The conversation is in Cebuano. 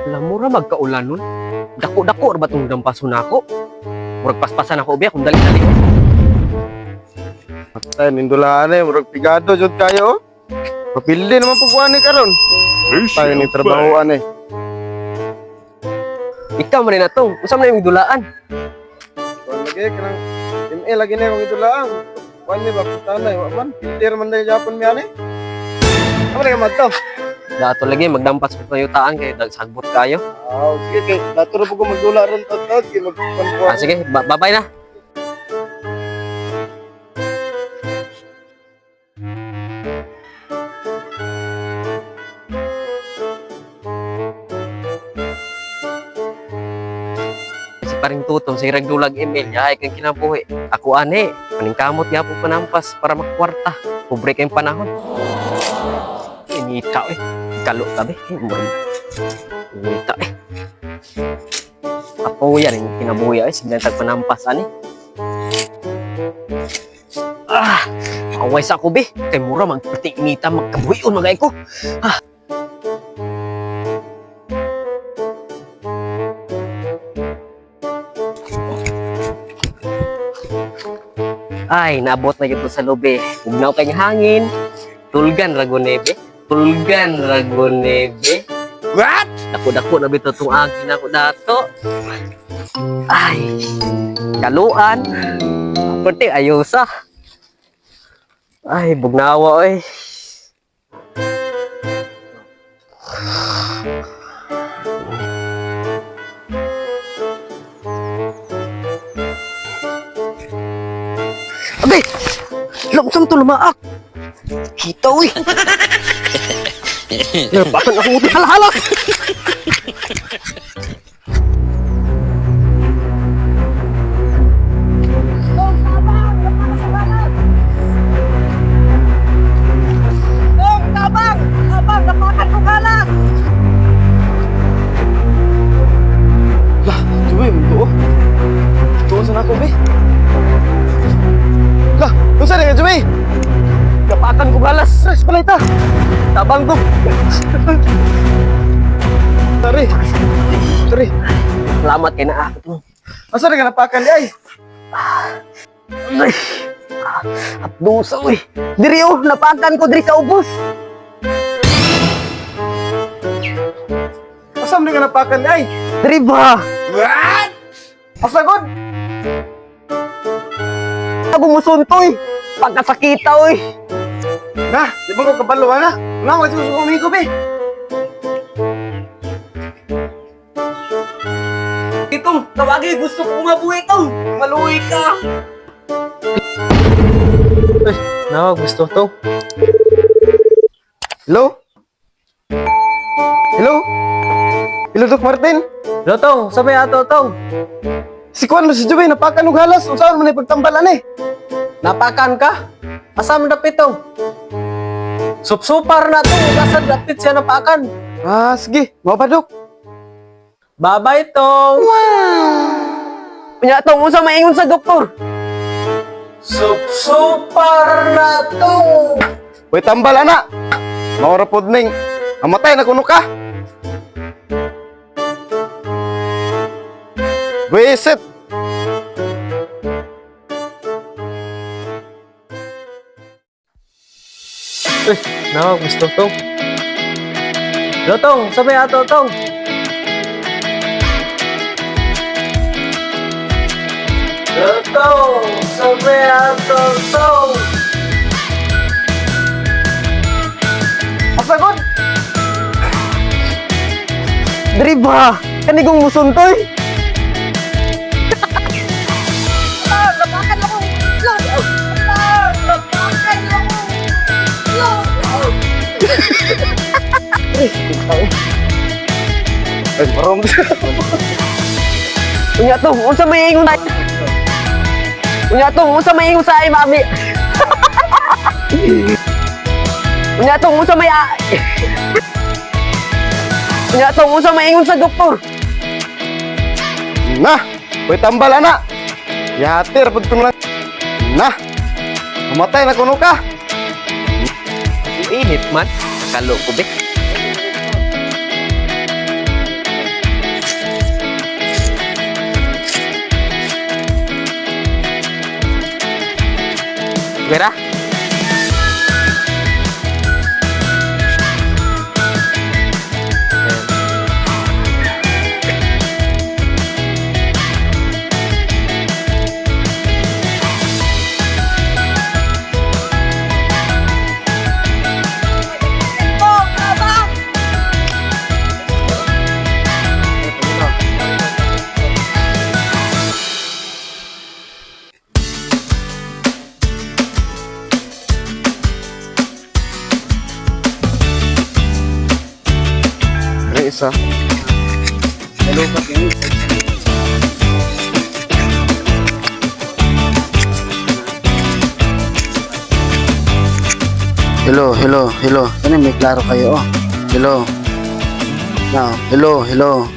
Lamura magkaulan nun. Dako-dako ra ba tong dampaso nako? Murag paspasan ako ubi akong dali-dali. Patay, nindulaan eh. Murag pigado, jud kayo. Oh. Papildi naman pagkuhan ni karon. Tayo ni trabahoan eh. Ikaw man rin na tong. Unsa man imong dulaan? Kuan lagi, kanang ML lagi na yung idulaan. Kuan ni ba, putanay, wa man. Pildi man na yung Japon mi ani. Ano na ka to? Dato lagi magdampas ko yutaan kay dagsagbot kayo. Ah, sige, kay dato ra po ko magdula ron tatad kay magkuan ko. Ah, sige, bye-bye na. Si paring tutong, si Ragdulag Emil, yahay kang kinabuhi. Ako ane, paningkamot nga po panampas para makwarta. Pobre kayong panahon. Inita eh. Kalo tabi. Inita eh. Apo yan, yung kinabuhi ay sige tag panampas ani. Ah, away sa ako be. Kay mura magpati inita magkabuhion magay ko. Ah. Ay, naabot na gyud ko sa lubi. Ugnaw kay hangin. Tulgan ragonebe. Tulgan ragonebe. What? Dako-dako na bitaw tong agin ako dato. Ay, kaluan. Pwede ayusa. Ay, bugnawa oy. Abay! Lamsam to lumaak! Kita uy! Bakit ako halak? Tong, tabang! Tabang, napakan ko galas! Lah, juwe mo to. Tuon sa nako be. Lah, unsa ni juwe? Napakan ko galas. Stress pala ita. Tabang ko. Sorry. Sorry. Salamat kay naa ako. Asa na ka napakan di ay? Ay. Hapdusa uy. Diri oh, napakan ko diri sa ubos. Asa man ka napakan di ay? Diri ba? What? Asa god? Ako musuntoy. Pagkasakita uy. Na, di ba ko kabalo ha na? Nga, wala sa amigo be. Itong tawagi gusto ko mabuhi tong. Maluwi ka. Na, gusto to. Hello? Hello? Hello, Doc Martin? Hello tong, sabay ato tong. Si Kwan mo si Jubay, napakan og halas. Unsaon man ay pagtambalan eh? Napakan ka? Asa man dapit tong? Supsupar na tong, asa dapit siya napakan. Ah, sige. Mao pa, Doc. Bye-bye tong. Unya tong, unsa maingon sa doktor? Supsupar na tong. Uy, tambal, ana. Maura pod ning. Amatay na kuno ka. Buisit! Uy, nawa, gusto tong. Hello tong, sabay ato tong. Hello tong, sabay ato tong. Asa god? Diri ba? Kanigong musuntoy? Tong, napakan ako! Tong, tong, napakan ako! Tong! Ay, marom. Unya tong, unsa may ingon na? Unya tong, unsa may ingon sa ay mami? Unya tong, unsa may a... Unya tong, unsa may ingon sa doktor? Na! Uy, tambal, ana. Yatir, pag lang. Na! Amatay na kuno ka. Init man. Kalo ko be. Okay ra? Ayan. Bong, abang! Kani isa. Nalupat yun. Hello, hello, hello. Ano, may klaro kayo, oh. Hello. Now, hello, hello.